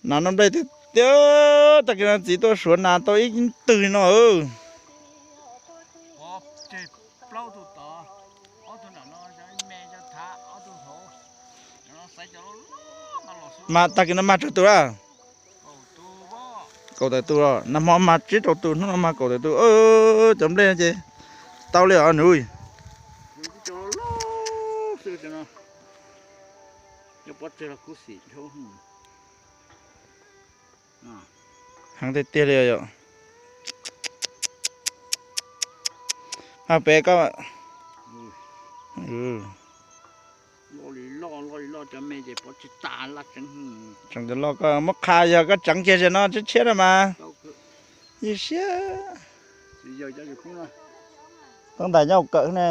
Nas noj nplej tiag tiag, tag kis no txiv tuaj suav nas tau ib twg no. Mas tag kis no mag tsawg tus lawm? Kaum tawm tus los, nag hmo mag tsib rau tus, hnub no mag kaum tawm tus. Cov nplej no ces tau li os nws. Heev tiag tiag li yom. Mag pem koj. Tseem cov loj koj muab qha yog koj tseev kiag ziag no tshiab tshiab no mas. Yog siab. Toob ntais nyob hauv kawm ne.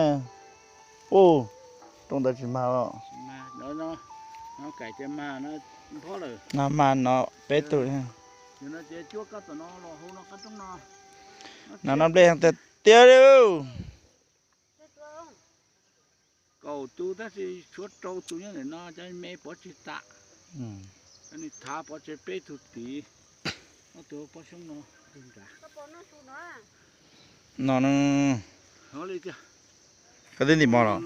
Ub, rooj ntawd tsis mag os. Nag mag no peb tug. Nas noj nplej heev tiag tiag li. Kaum tus tab sis tshuav rau tus nyob ntawm no, cov me pov tseg tas. Cov nws thav pov tseg peb tug tid. Ob tug pob xyoob no. No, koj twb ntim mov los?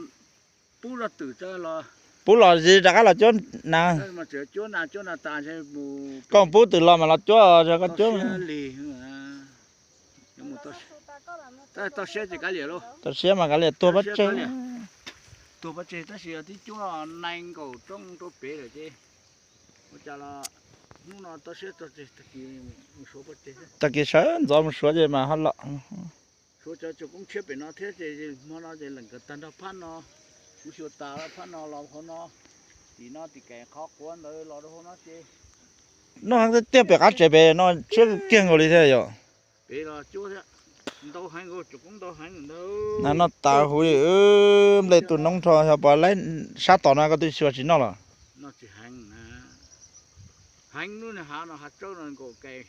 Pub zog twm los, pub los zis rov qab los cuab nas. Cuab nas, cuab nas tas mus. Koj pub twm los mas los cuab, koj cuab lig. Tau siab ces kav liam lauj. Tau siab mas kav liam, tuag pov tseg. Tuag pov tseg tab sis twb cuab nees nkaum rooj rau pem lawm ces ua cas los hnub no tau siab tso tseg, tag kis mus suav pov tseg. Tag kis sawv ntxov mus suav ces mas ho los. Suav cov tsoom koob tshiab pem no thiab ces hmo no ces leem kawm tag nrho phab no. Kuv xyuas tas phab no los hauv no, tim no tim kaim qhov quav ntawd los rau hauv no ces. Noj heev tiag tiag, pem qab tsev pem no tshiab kiag nkaus li thiab yom. Pem los cuab thiab, ntau heev, tsoom koob ntau heev ntawd. Nas noj tas huv li, nplej tu noob nrho, xyov puas laib sab tom no koj twb xyuas tsis noj los. Noj tsis heev na. Heev lub niag hav no, hav tsawb no nkaum kais,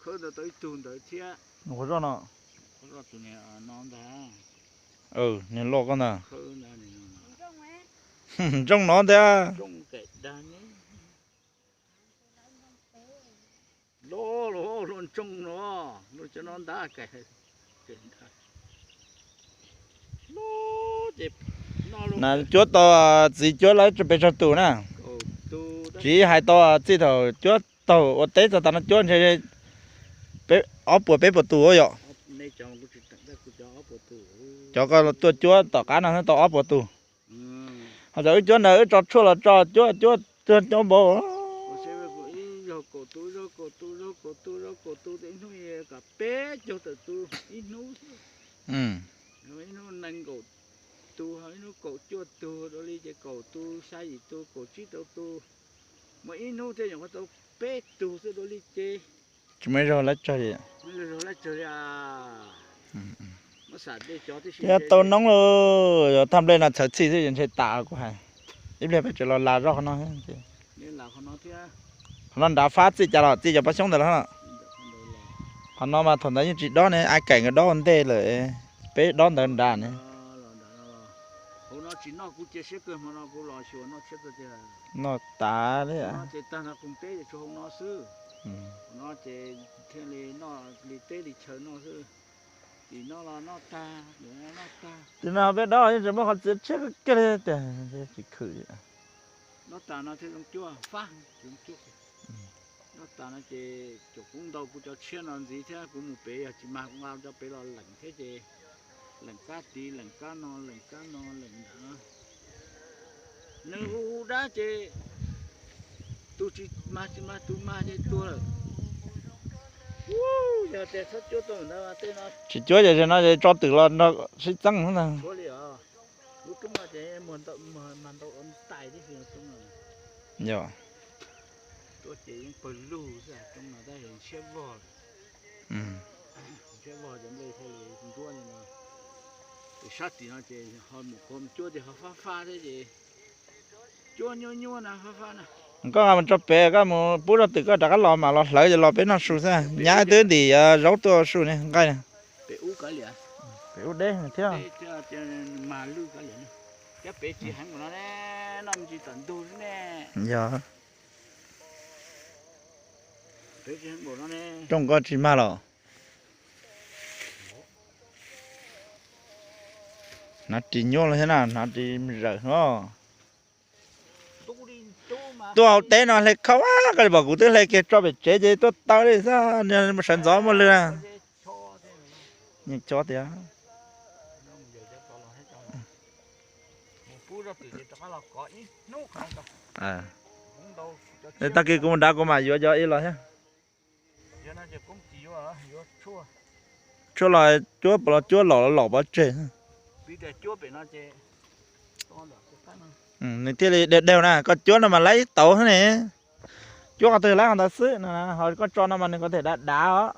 khawb ntawd tau ib tug ntawd thiab. Qhov zoj no. Qhov zoj tus niag no ntag. Niag loj koj ntag. Ntsooj no ntag. Loj los luaj ntsooj no, luaj cov no ntag kais. Nas cuab tau, txiv cuab lawv pes tsawg tus na? Tsis hais tau txij thaum cuab taug ua teb txog tas no cuab ntshe peb, ob puas peb puas tus yom. Cov koj tuaj cuab tom qab no tau ob puas tus. Ho cov wb cuab ntawd wb tso tshuaj los tso cuab cuab tuag npaum. Ib zaug kaum tus, zaug kaum tus, zaug kaum tus, zaug kaum tus, ib hnub kom peb caug tawm tus ib hnub. Ib hnub nees nkaum tus, ib hnub kaum cuaj tus, dua li ces kaum tus, xya yim tus, kaum tsib rau tus. Muaj ib hnub thiaj nyuam qhuav tau peb tug xwb dua li ces. Tsis muaj ib zaug laib tsawg li. Laib tsawg li. Thiab tau noob lauj, yog thaj nplej no txhawv txhij xwb ces ntshe tas kuv hais. Ib pliag peb tseem los las zoj qhov no. Qhov no nrad fab txij cas los txij cov pob xyoob ntawd los. Qhov no mas thaum ntawd yeej tsis dob ne, ai kaim nkawd dob ua ntej lawm, peb dob ntawd nrad ne. Noj tas li. Tim no peb dob yeej tsis muaj qhov txiav tshiab kiag li tiag, tsis khwm. Noj tas no ces tsuas kuv ntaus kuv cov tshiab no ntxiv thiab kuv mus pem, yog tsis mag kuv nqa cov pem los leem thiab ces leem kab tid leem kab no leem kab no leem nram no. Nws hu hu dab ces tus tsis mag tsis mag, tus mag ces tuag lawm. Yog tias txhob cuab tuaj ntawd tej no. Tsis cuab ces no ces tso twm los nrog sib txeeb ntag. Lub roob no ces mag ntau tais tib si roob no. Yog. Tuaj ces yeej pawg lug xwb, roob no tab sis ntshiab vog. Ntshiab vog ces nplej thiaj li nruab li no. Ces sab tim no ces ho mus qhuav mus cuab ces ho fab fab thiab ces cuab nyuaj nyuaj na, fab fab na. Koj mus tso pem, koj mus pub zog twm koj rov qab los mam los hlawv ces los peb noj su xwb. Nyab twb ntim zaub tuaj su ne, nqaij. Pem ub deb thiab. Thiab pem tsis heev no ne, noj me ntsis tom ntug xwb ne. Yog. Rooj koj tsis mag los? Hnav ris nyuaj los thiab na, hnav ris zawm no. Tuaj hauv teb no hle khau, koj li pom kuv twb hle kiag tso pem tsev ces tuaj taw li xwb, sawv ntxov muaj lwg na. Yeej chob tiag. Tag kis kuv mus nrad kuv mam yuav cov ib los thiab. Tshuaj los cuab, los cuab lom los lom pov tseg. Nws thiaj li deg deg na, koj cuab no mas laib tauv ne. Cuab qhov twg laib qhov ntawd xwb no, ho koj tso no mas nws ko them dav dav os.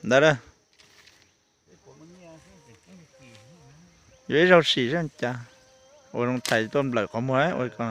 Ntawd, yuav ib zaug sim saib cas. Ua zoo thais tuaj nplawm qhov muag ua ko.